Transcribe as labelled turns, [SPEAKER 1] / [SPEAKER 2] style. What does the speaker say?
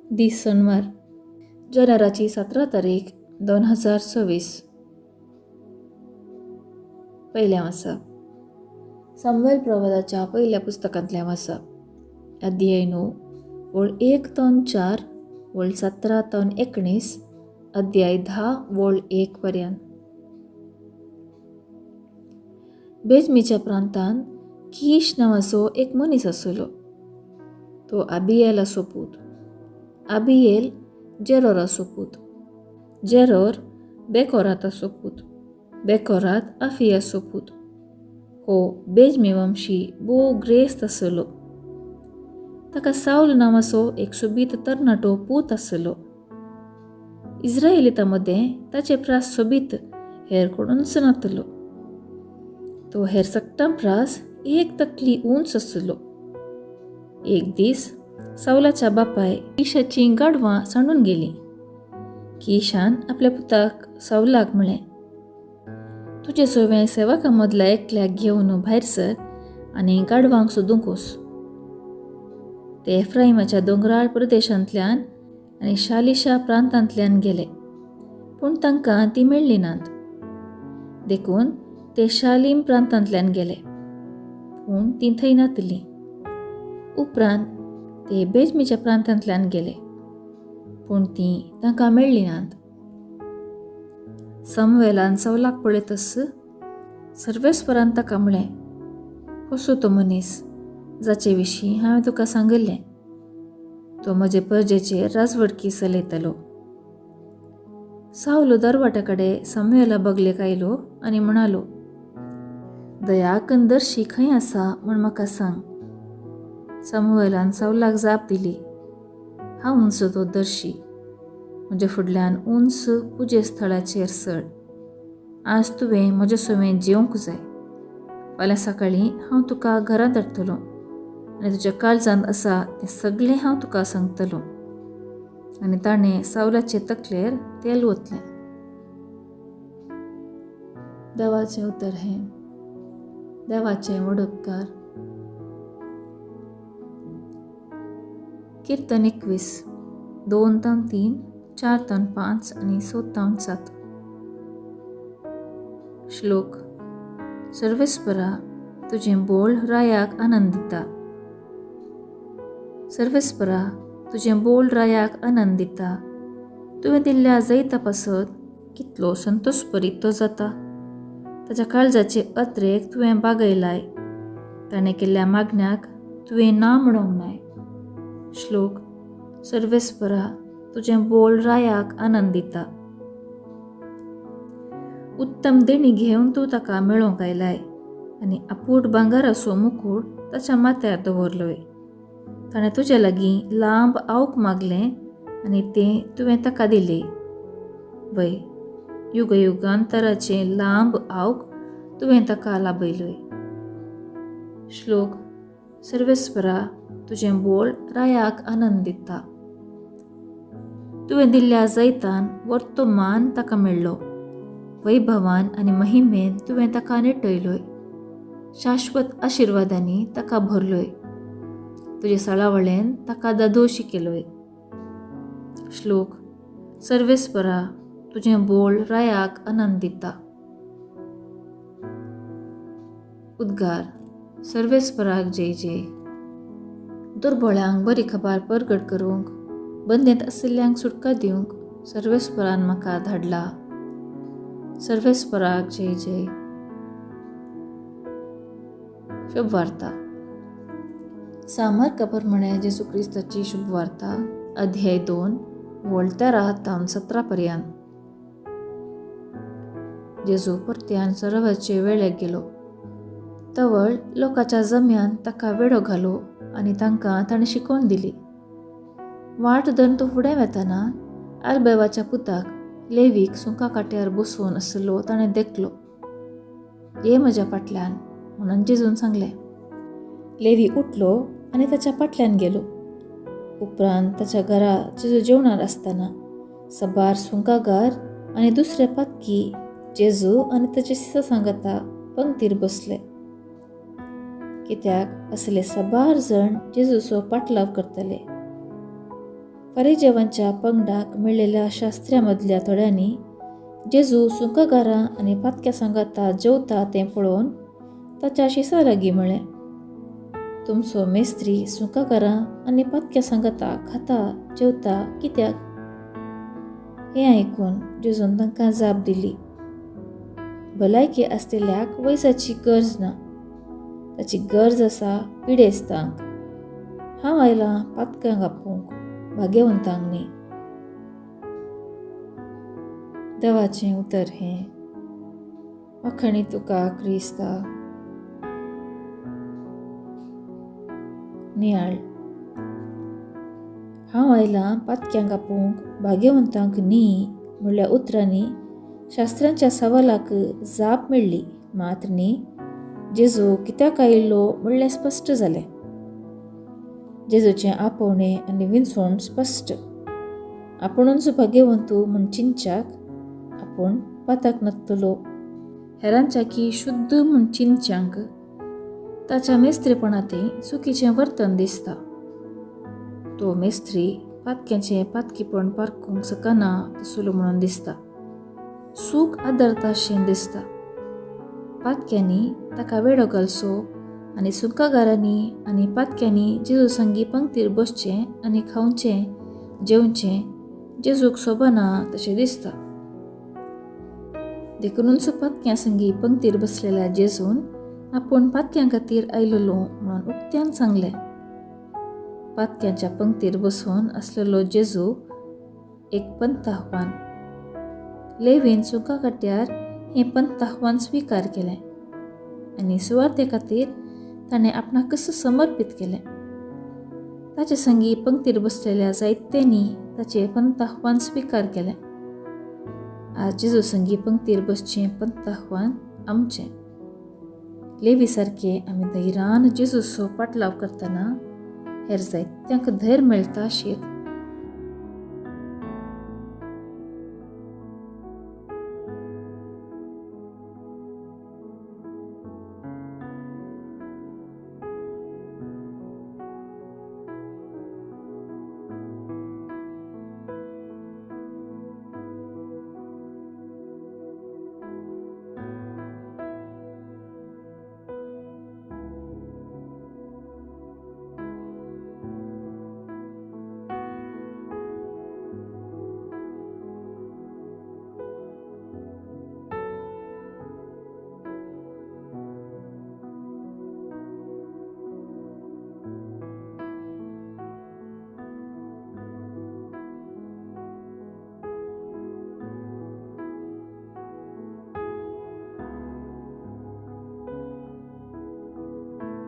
[SPEAKER 1] दीस सोनवार, जानेराची 17 तारीख 2026. पयलें वाचप सामुएल प्रवादाच्या पयल्या पुस्तकांतलें वाचप, अध्याय 9 वळ 1 तावन 4 वळ 17 तावन 19, अध्याय 10 वळ 1 पर्यंत. बेजमीच्या प्रांतांत कीश नांवाचो एक मनीस आसलो. तो आबियेलाचो पूत, आबियेल जेरोराचो पूत, जेरोर बेकोराताचो पूत, बेकोरात आफियाचो पूत. हो बेजमी वंशी भोव ग्रेस्त आसलो. ताका सावल नांवाचो एक सोबीत तरणाटो पूत आसलो. इस्रायलितां मदें ताचे प्रास सोबीत हेर कोणूच नातलो. तो हेर सगटां प्रास एक तकली उंच आसलो. एक दीस सावलाच्या बापाय किशाचीं गाडवां सांडून गेलीं. किशान आपल्या पुताक सावलाक म्हळें, तुजे सवें सेवका मदल्या एकल्याक घेवन भायर सर आनी गाडवांक सोदूंक वच. ते एफ्राइमाच्या दोंगराळ प्रदेशांतल्यान आनी शालिशा प्रांतांतल्यान गेले, पूण तांकां ती मेळ्ळी नात. देखून ते शालीम प्रांतांतल्यान गेले, पूण ती थंय नातली. उपरांत ते बेजमीच्या प्रांतांतल्यान गेले, पूण ती तांकां मेळ्ळी नात. सामुएलान सावलाक पळयतच सर्वेस्परान ताका म्हळें, कसो तो मनीस जाचे विशीं हांवें तुका सांगिल्लें, तो म्हजे परजेचेर राजवडकी चलयतलो. सावलो दरवाट्या कडेन सामुएला बगलेक आयलो आनी म्हणालो, दयाकन दर्शी खंय आसा म्हूण म्हाका सांग. सामुएलान सावलाक जाप दिली, हांव उंच तो दर्शी, म्हज्या फुडल्यान उंच पुजे स्थळाचेर चड. आज तुवें म्हजे सवें जेवंक जाय. फाल्यां सकाळीं हांव तुका घरांत हाडटलो आनी तुज्या काळजांत आसा तें सगळें हांव तुका सांगतलो. आनी ताणें सावलाचे तकलेर तेल ओतलें. देवाचें उतर हें. देवाचें व्हड उपकार. कीर्तन 21, 2 तावन 3, 4 तावन 5 आनी 6 तावन 7. श्लोक. सर्वेस्परा, तुजें बोल रायाक आनंद दिता. सर्वेस्परा, तुजें बोल रायाक आनंद दिता. तुवें दिल्ल्या जैता पासत कितलो संतोषपरीत तो जाता. ताच्या काळजाचे अत्रेक तुवें बागयलाय, ताणें केल्ल्या मागण्याक तुवें ना म्हणूंक नाय. श्लोक. सर्वेस्परा, तुजें बोल रायाक आनंद दिता. उत्तम देणी घेवन तूं ताका मेळोवंक आयलाय आनी आपूट भांगराचो मुकूट ताच्या माथ्यार दवरलोय. ताणें तुजे लागीं लांब आवक मागलें आनी तें तुवें ताका दिलें. वय, युगयुगांतराचें लांब आवक तुवें ताका लाभयलोय. श्लोक. सर्वेस्परा, तुजें बोल रायाक आनंद दिता. तुवें दिल्ल्या जैतान वर्तो मान ताका मेळ्ळो. वैभवान आनी महिमेन तुवें ताका नेटयलोय. शाश्वत आशिर्वादांनी ताका भरलोय. तुजे सळावळेन ताका दादोशी केलोय. श्लोक. सर्वेस्परा, तुजें बोल रायाक आनंद दिता. उद्गार. सर्वेस्पराक जय जय. दुर्बळ्यांक बरी खबर परगट करूंक, बंदेंत आशिल्ल्यांक सुटका दिवंक सर्वेस्परान म्हाका धाडला. सर्वेस्पराक जय जय. शुभवार्ता. सामर्का प्रमाणे जेजू क्रिस्ताची शुभवार्ता, अध्याय 2 वळ 13 तावन 17 पर्यंत. जेजू परत्यान सरोवराचे वेळेक गेलो. तवळ लोकांच्या जम्यान ताका वेडो घालो आनी तांकां ताणें शिकोवन दिली. वाट धरून तो फुडें वेतना आल्बेवाच्या पुताक लेवीक सुंका काट्यार बसोवन आसलो ताणें देखलो. ये म्हज्या फाटल्यान म्हणून जेजून सांगलें. लेवी उठलो आनी ताच्या फाटल्यान गेलो. उपरांत ताच्या घरा जेजू जेवणार आसतना सबार सुंकागार आनी दुसरे पातकी जेजू आनी ताचे सिसा सांगाता पंक्तीर बसले. कित्याक असले सबार जण जेजूचो पाटलाव करतले. फारिजेवांच्या पंगडाक मेळिल्ल्या शास्त्र्या मदल्या थोड्यांनी जेजू सुंकागारां आनी पातक्या सांगाता जेवता तें पळोवन ताच्या शिसा लागीं म्हळें, तुमचो मेस्त्री सुंकागारां आनी पातक्या सांगाता खाता जेवता कित्याक? हें आयकून जेजून तांकां जाप दिली, भलायकी आसलेल्याक वैजाची गरज ना, ताची गरज आसा पिडेस्तांक. हांव आयलां पातक्यांक आपोवंक, भाग्यवंतांक न्ही. देवाचें उतर हें. वाखाणी तुका क्रिस्ता. नियाळ. हांव आयलां पातक्यांक आपोवंक, भाग्यवंतांक न्ही म्हणल्या उतरांनी शास्त्रांच्या सवालाक जाप मेळ्ळी मात्र न्ही जेजू कित्याक आयिल्लो म्हणलें स्पश्ट जालें. जेजूचें आपोवणें आनी विंचवण स्पश्ट. आपुणूच भाग्यवंतू म्हूण चिंतच्याक आपूण पाताक नासतलो, हेरांच्याकी शुद्ध म्हूण चिंतच्यांक ताच्या मेस्त्रीपणांतय चुकीचें वर्तन दिसता. तो मेस्त्री पातक्याचें पातकीपण पारखूंक शकना तसलो म्हणून दिसता. सूख आदरता शें दिसता. पातक्यांनी ताका वेडो घालचो आनी सुंकागारांनी आनी पातक्यांनी जेजू संगी पंक्तीर बसचें आनी खावचें जेवचें जेजूक सोबना तशें दिसता. देखूनच पातक्यां संगी पंक्तीर बसलेल्या जेजून आपूण पातक्यां खातीर आयलेलो म्हणून उक्त्यान सांगलें. पातक्यांच्या पंक्तीर बसून आसलेलो जेजू एक पंत आह्वान. लेवीन सुका काट्यार हें पंत आह्वान स्विकार केलें आनी सुवार्थे खातीर ताणें आपणाकच समर्पीत केलें. ताचे संगी पंक्तीर बसलेल्या जायत्यांनी ताचें पंत आह्वान स्विकार केलें. आज जेजू संगी पंक्तीर बसचें पंत आह्वान आमचें. लेवी सारके आमी धैर्यान जेजूचो पाटलाव करतना हेर जायत्यांक धैर्य मेळटा शेत.